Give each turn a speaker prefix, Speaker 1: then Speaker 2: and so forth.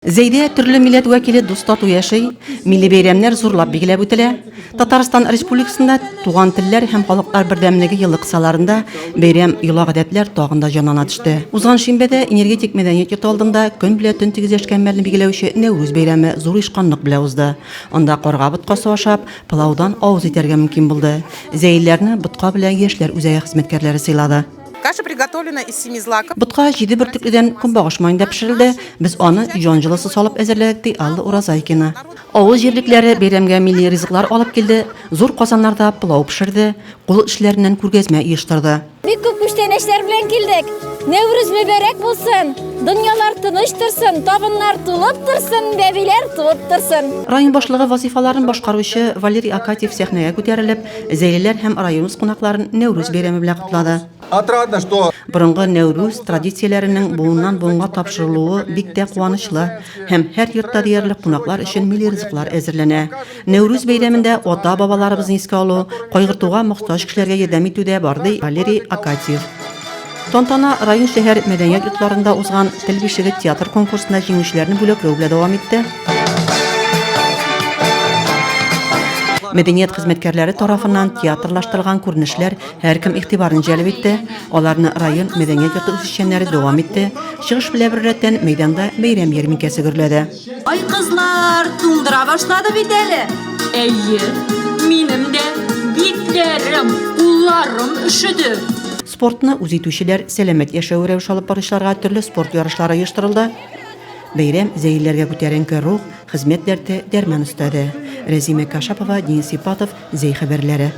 Speaker 1: Зәйдә төрле милләт вәкиле дус-тату яши, милли бәйрәмнәр зурлап билгеләп үтелә. Татарстан Республикасында Туган телләр һәм халыклар бердәмлеге елы кысаларында бәйрәм йола-гадәтләр тагын да җанлана төште. Узган шимбәдә Энергетик мәдәният йорты алдында көн белән төн тигезләшкән мәлне билгеләүче Нәүрүз бәйрәме зур оешканлык белән узды. Анда карга боткасы ашап, пылаудан авыз итәргә мөмкин булды. Зәйлеләрне ботка белән Яшьләр үзәге хезмәткәрләре сыйлады.
Speaker 2: Каша приготовлена из семи злаков.
Speaker 1: Ботка җиде бөртекледән көнбагыш маенда пешерелде. Без аны җан җылысы салып әзерләдек, ди Алла Уразайкина. Авыл җирлекләре бәйрәмгә милли ризыклар алып килде, зур казаннарда пылау пешерде, кул эшләреннән күргәзмә оештырды.
Speaker 3: Бик күп күчтәнәчләр белән килдек. Нәүрүз мөбарәк булсын! Дөньялар тыныч торсын, табыннар тулып торсын, бәбиләр туып торсын!
Speaker 1: Район башлыгы вазыйфаларын башкаручы Валерий Акатьев сәхнәгә күтәрелеп, Зәйлеләр һәм районыбыз кунакларын Нәүрүз бәйрәме белән котлады.
Speaker 4: Отрадно, что
Speaker 1: Борынгы Нәүрүз традицияләренең буыннан-буынга тапшырылуы бик тә куанычлы һәм һәр йортта диярлек кунаклар өчен милли ризыклар әзерләнә. Нәүрүз бәйрәмендә ата-бабаларыбызны искә алу, кайгыртуга мохтаҗ кешеләргә ярдәм итү дә бар, ди Валерий Акатьев. Тантана район-шәһәр мәдәният йортларында узган Тел бишеге театр конкурсында җиңүчеләрне бүләкләү белән дәвам итте. Мәдәният хезмәткәрләре тарафыннан театрлаштырылган күренешләр һәркем игътибарын җәлеп итте. Аларны район мәдәният йорты үзешчәннәре дәвам итте. Чыгыш белән беррәттән мәйданда бәйрәм ярминкәсе гөрләде.
Speaker 5: Ай, кызлар, туңдыра башлады бит әле.
Speaker 6: Әйе, минем дә битләрем, кулларым өшеде.
Speaker 1: Спортны үз итүчеләр, сәламәт яшәү рәвеше алып баручыларга төрле спорт ярышлары оештырылды. Бәйрәм зәйлеләргә күтәренке рух, хезмәт дәрте, дәрман өстәде. Рәзимә Кашапова, Денис Ипатов, Зәй хәбәрләре.